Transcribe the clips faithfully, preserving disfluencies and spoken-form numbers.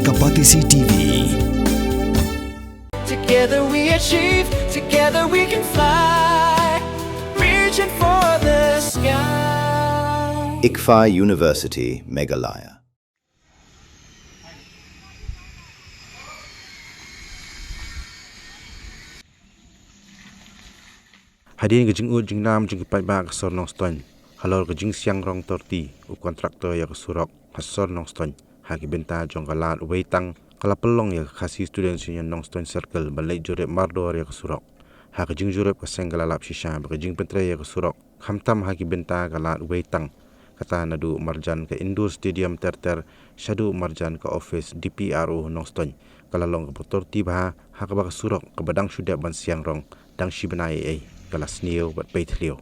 Ka Batesi T V. Together we achieve, together we can fly. Reaching for the sky. ICFAI University, Meghalaya. Hadien ka jingud jingnam jong ki paidbah ka sor Nongstoiñ halor ka jingsiang rong torti u kontraktor ïa ka surok ha sor Nongstoiñ, ha ki bynta jong ka lad Weitang, ka la pynlong ïa ka Khasi Students' Union Nongstoiñ Circle ban leit jurip mardor ïa ka surok. Ha ka jingjurip ka seng ka la lap shisha ba ka jingpyntrei ïa ka surok, khamtam ha ki bynta ka lad Weitang, kata naduh marjan ka Indoor Stadium Terter shaduh marjan ka ophis D P R O Nongstoiñ, ka la long kaba torti bha, ha kaba ka surok kaba dang shu dep ban siang rong dang shi bnai ei ei, ka la sniew bad pei thliew.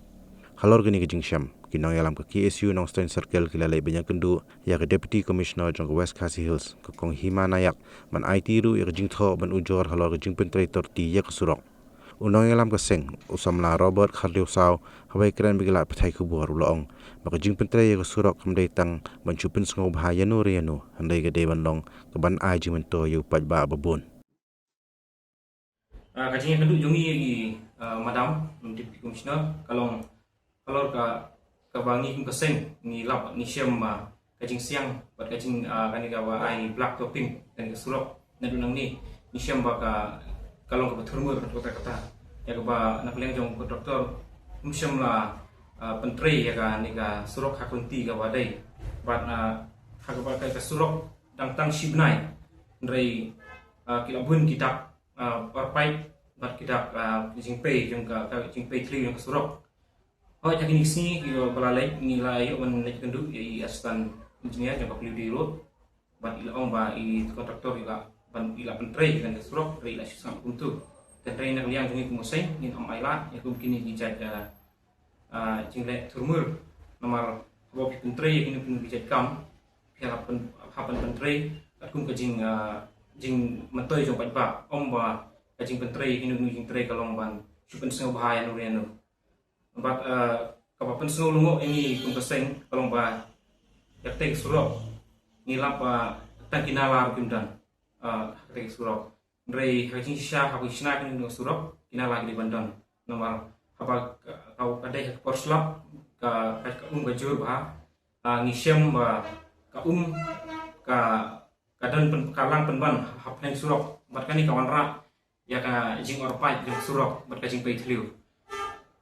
Halor kane ka jingshem, ki nongïalam ka K S U Nongstoiñ Circle ki la leit ban ïakynduh ïa ka Deputy Commissioner jong ka West Khasi Hills, ka Kong Hima Nayak, ban aiti ruh ïa ka jingthoh ban ujor halor ka jingpyntrei torti ïa ka surok. U nongïalam ka seng, u samla Robert Kharliew Saw, haba ïakren bad ki lad pathai khubor, u la ong ba ka jingpyntrei ïa ka surok kam dei tang ban shu pynsngewbha ïano re ïano, hynrei ka dei ban long kaban ai jingmyntoi ïa u paidbah ba bun. Ah, ka jingïakynduh jong ngi ïa ki, ah, Madam Deputy Commissioner, ka long halor ka, kaba ngi kum ka seng ngi lap, ngi shem, ah, ka jingsiang bad ka jing, ah, kane kaba ai black topping kane ka surok. Naduh nangne ngi shem ba ka, ka long kaba thurmur kata kata. Ïa kaba na ka liang jong u kontraktor um shym la, ah, pyntrei ïa kane ka surok ha ka lynti kaba dei. Bad, ah, ha kaba ka, ka surok dang tang shi bnai, hynrei, ah, ki la bun ki dak, ah, orpait bad ki dak, ah, jingpei jong ka, ka jingpei thliew jong ka surok. Hooid, ha kine ki sngi kiba la leit ngi la ïoh ban leit kynduh ïa i Assistant Engineer jong ka P W D Road. Bad i la ong ba i kontraktor i la ban, i la pyntrei ïa kane ka surok, hynrei i la shu sngap kumto. Hynrei na ka liang jong ngi kum ka seng ngin ym ailad ïa kum kine ki jait, ah, ah, jingleh thurmur. Namar haba phi pyntrei ïa kino kino ki jait kam, phi hap ban, hap ban pyntrei katkum ka jing, ah, jingmyntoi jong paidbah. Ym ba ka jingpyntrei ïa kino kino ki jingtrei ka long ban shu pynsngewbha ïano re ïano. Bad, ah, kaba pynsngew lyngngoh ïa ngi kum ka seng ka long ba ïa katei ka surok ngi lap ba tang ki nala ruh kim don, ah, ha katei ka surok. Hynrei ha ka jingshisha haba ki shna kine ki surok, ki nala ki dei ban don. Namar haba ka, ka, ka dei ha ka por slap, ka, ka, ka um ka jur bha, ah, ngi shem ba ka um ka, ka don pyn, ka lang pynban hapdeng surok. Bad kane ka wanrah ïa ka jingorpait jong ka surok bad ka jingpei thliew.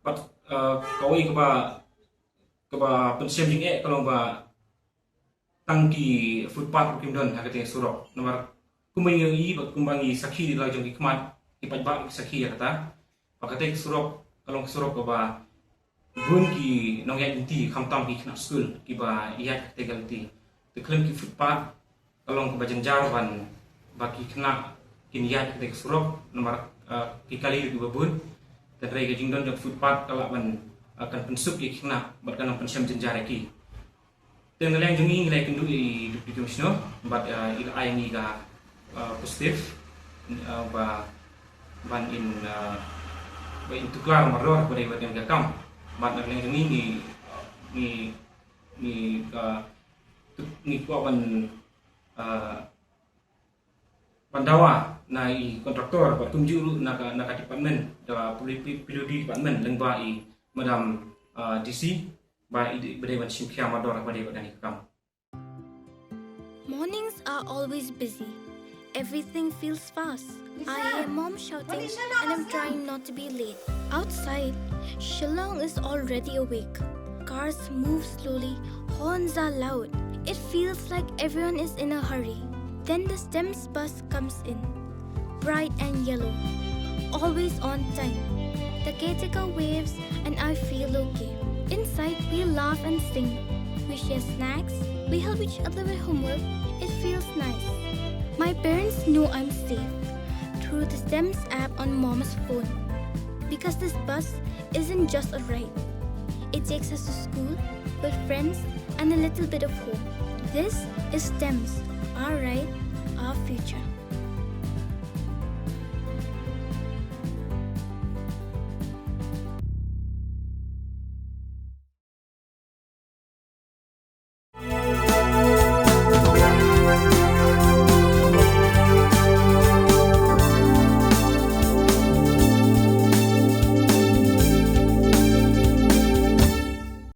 Bad, ah, kawei kaba, kaba pynshem jingeh ka long ba tang ki footpath ruh kim don ha katei ka surok. Namar kumba ngi ïohi bad kumba ngi sakhi na la jong ki khmat, ki paidbah ki sakhi ïa kata, ba katei ka surok ka long ka surok kaba bun ki nongïaid lynti, khamtam ki khynnah skul kiba ïaid ha katei ka lynti. Te khlem ki footpath ka long kaba jynjar ban ba ki khynnah kin ïaid ha katei ka surok, namar, ah, ki kali ruh kiba bun. Hynrei ka jingdon jong ka footpath ka lah ban, ah, kan pynsuk ïa ki khynnah bad kan nang pynshem jynjar ïa ki. Te na liang jong ngi ngi la ïakynduh ïa i Deputy Commissioner bad, ah, i la ai ngi ka, ah, positive, ah, ba ban in, ah, ba in tuklar mardor ba dei ba dei ka kam. Bad na liang jong ngi ngi, ngi, ngi, ah, tu, ngi kwah ban, ah, ban dawa na i kontraktor bad kumjuh ruh na ka, na ka department, da P W D department lyngba i Madam, ah, D C, ba i dei, ba dei ban shim khia mardor ba dei ba dei ka kam. Mornings are always busy. Everything feels fast. I hear mom shouting and I'm trying not to be late. Outside, Shillong is already awake. Cars move slowly, horns are loud. It feels like everyone is in a hurry. Then the STEMS bus comes in. Bright and yellow. Always on time. The caretaker waves and I feel okay. Inside, we laugh and sing. We share snacks. We help each other with homework. It feels nice. My parents know I'm safe through the STEMS app on mom's phone. Because this bus isn't just a ride. It takes us to school, with friends, and a little bit of hope. This is STEMS, our ride, our future.